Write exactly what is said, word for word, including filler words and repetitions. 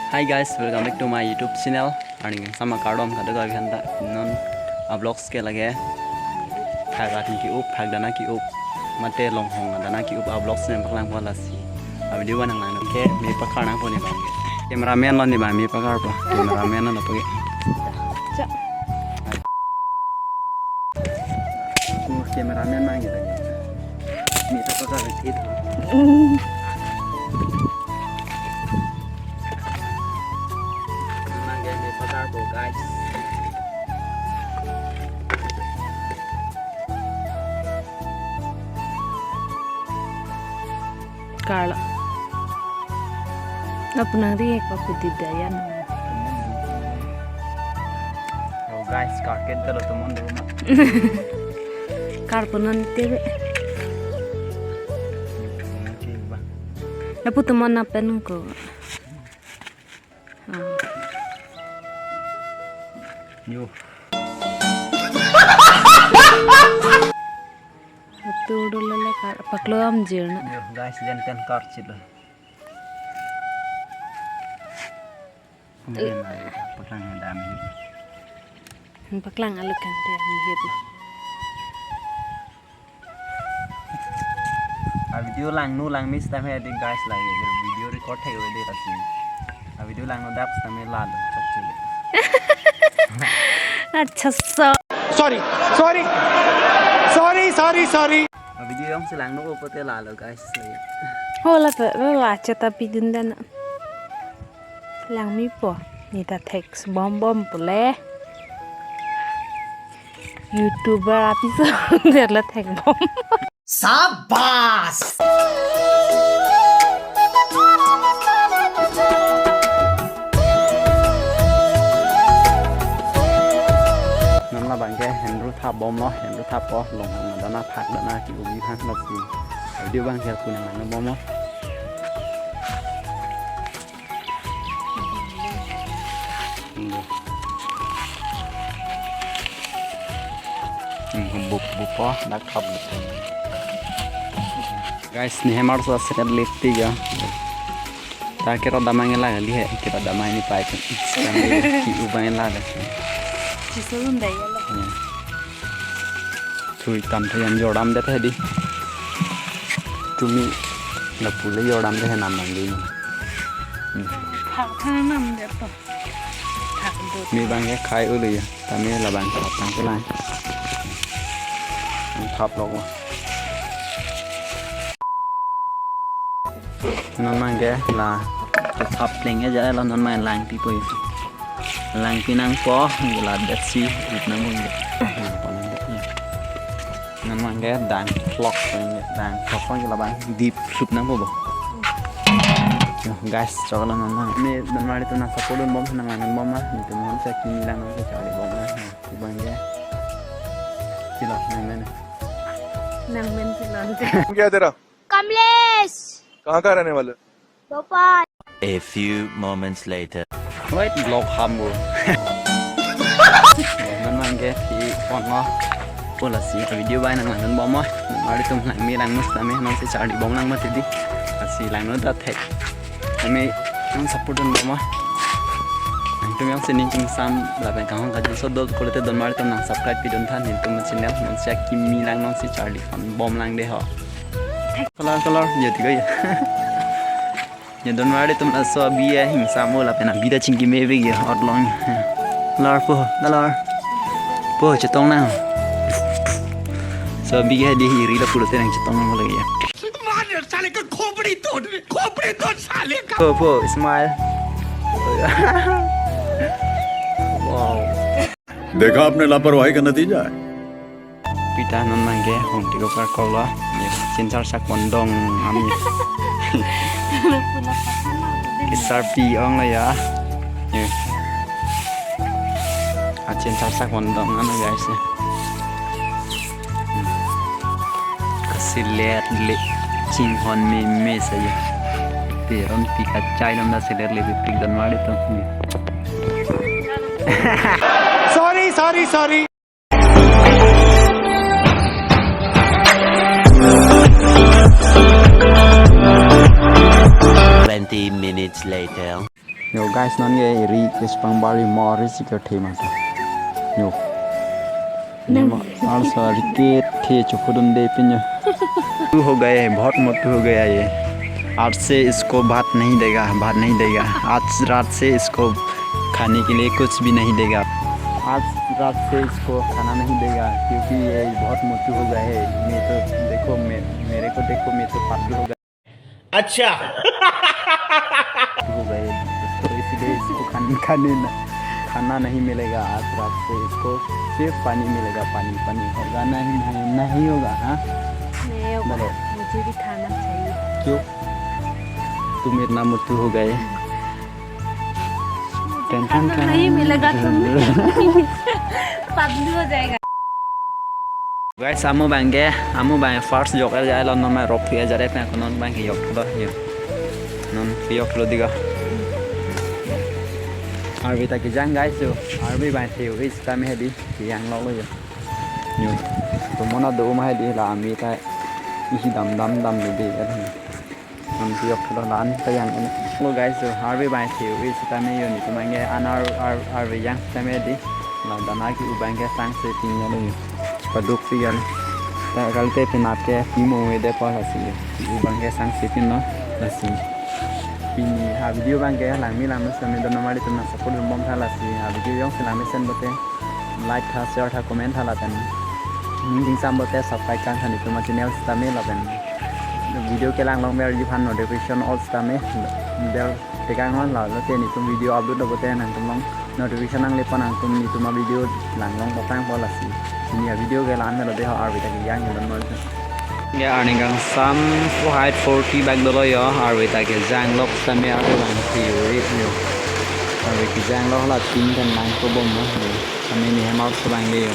Hi guys, welcome back to my YouTube channel. Arni kangsam kardom kadokave aphanta. Non a-vlogs ke lake phak atum ke-up, phak dana ke-up, mate longhong dana ke-up a-vlogs nangpaklangpo, lasi a-video abang nanglang. Ke me pakar nangpo ne abang ke. Cameraman lo ne abang, me pakarpo. Cameraman lo po ke. Cha. Cameraman abang kita. Me pakar thit. Abang ke me pakarpo, guys. Karlo. Lapu nangri ko pudi dayan. Yo guys, karket talo tomon do ma. Karpo non tebe. Oke, bah. Lapu tomon na pen ko. Ah. Yo. Atu dulu lah, kar paklo amjir na. Yo, guys, jan pen karchit lo. Kemudian, paklang dam ini. Paklang alu kan dia ni hit lo. A-video langno langme sitame adi guys, lake video record thek ave de lasi. A-video langno adap sitame lalo chokche le. Acha so. Sorry, sorry, sorry, sorry, sorry. A-video jongsi langno pote lalo guys. Hola pe, hola cheta pidun dan. Langmepo, ne ta thek bom bom pule. YouTuber apiso der la thek bom. Sabas! Non labang ke henru thap bomlo, henru thappo, longhong dana phak dana ke-ubi hang lasi. A-video abang ke kunang nang bomlo. Hmm, bup, bup, oh, dak khap. Guys, ne hem arloso selet lip tik ya. Ta kiro damang la kali he, kiro damang ne pai kan. Sekarang ki ubang la dak. Chisulun dai ya la. Ya. Chui tam tha yan jordam det hedi. Tumi lapu le jordam det nam nang di. Hmm. Phak tha nam det to. Phak do. Me abang ke khai ulu ya. Tame labang phak tang kelang. Ang phak lo ko. Non abang ke la thap pleng ke ja la non abang langpipo. Langpi nangpo, la det si, ut nangpo. Non abang ke dang thlok, dang thlok ko labang dip sup nangpo bo. Yo, guys, choklo non abang. Ne non abang atum nang support dun bom, nang langdun bom ma. Netum non si kimi lang non si charli bom ma. Abang ke. Silo, nang men. Nang men silo. क्या तेरा? कमलेश। कहाँ का रहने वाले? Bhopal. A few moments later. Wait, vlog ham bo. Non abang ke phi phone mo. Pola si a-video abang nang langdun bom mo. Mari tum nang mi lang mus tame non si charli bom lang mati di. Asi langno ta thek. Ami nang support dun bom mo. Nangtum jongsi ning chingsam lapen kanghon kajinso do pulote don mari tum nang subscribe pidun tha netum channel, non si akimi lang non si charli phone bom lang de ho. Color, color, ya tiga ya. Ya don mari tum laso abi ya hingsam o lapen abi ta chingki me big ya orlong. Lar po, lar. Po chetong nang. So abi ya di iri lapulote nang chetong nang lagi ya. मार साले का खोपड़ी तोड़, खोपड़ी तोड़ साले का। Po, po, smile. Wow. देखा आपने लापरवाही का नतीजा है। Pita non abang ke hong tiko kar kolo. Ye, chinsar sak pon dong ami. Kesar pi ong la ya. Ye. A chinsar sak pon dong ano guys ye. Hmm. Kasilet le chinghon me me sa ye. Peron pi kachai nom da silet le pik don mari to. Hmm. Sorry, sorry, sorry. Twenty minutes later. Yo guys, non ke eri ke chepangbar ri mo ri si kethe mata. Yo. Ni mo also ri kethe chopudunde pin yo. मोटू हो गया है, बहुत मोटू हो गया है ये। आज से इसको भात नहीं देगा, भात नहीं देगा। आज रात से इसको खाने के लिए कुछ भी नहीं देगा। आज रात से इसको खाना नहीं देगा, क्योंकि ये बहुत मोटू हो गया है। मैं तो देखो, मैं, मेरे को देखो, मैं तो पतलू हो गया। अच्छा। हो गए। तो इसलिए इसको खान-, खाने न-, खाना नहीं मिलेगा। आज रात से इसको सिर्फ पानी मिलेगा, पानी, पानी। होगा नहीं, नहीं, नहीं होगा, हाँ? नहीं होगा। बोलो। मुझे भी खाना चाहिए। क्यों? तुम इतना मोटू हो गए। टेंशन खाना क्या? नहीं मिलेगा तुम। पतलू हो जाएगा। Guys, amu abang ke, amu abang first jok el jai lo, non ma rok phi jare pen ko non abang ke yok lo yo. Non phi yok lo diga. Arve ta kejang guys yo. Arve abang the yo, is time he di kejang lo lo yo. Yo. To mona do ma he di la ami ta isi dam dam dam lo di ya. Nang phi yok lo lan ta yang lo guys, so arve abang the yo, is time yo netum abang ke an ar, ar, arve yang time di. La dana ke-u abang ke sangse pin ya lo yo. Paduk si ya lo. Ta kalte penap ke pimo we de pa lasi. U abang ke sangse pin lo lasi. Pini ha video abang ke langme langme sami don normally tum nang support bom tha lasi. Ha video jongsi langmesen pulote like tha, share tha, comment tha lapen ning dingsam pulote subscribe kang tha netum a channel sitame lapen video kelang long bell ji aphan notification all sitame bell tekang on la, lote netum video upload lo pulote nangtum along notification nangle pon, nangtum netum a video lang long patang po lasi. Pini a video ke la-an lo de ho, arve ta kejang lo non. Ya arning kangsam four hundred forty bag dolo yo, arve ta kejang lok sitame arve abang the yo ri yo. Arve kejang lo la tin kan lang ko bom no. Kami ni hem out ko abang de yo.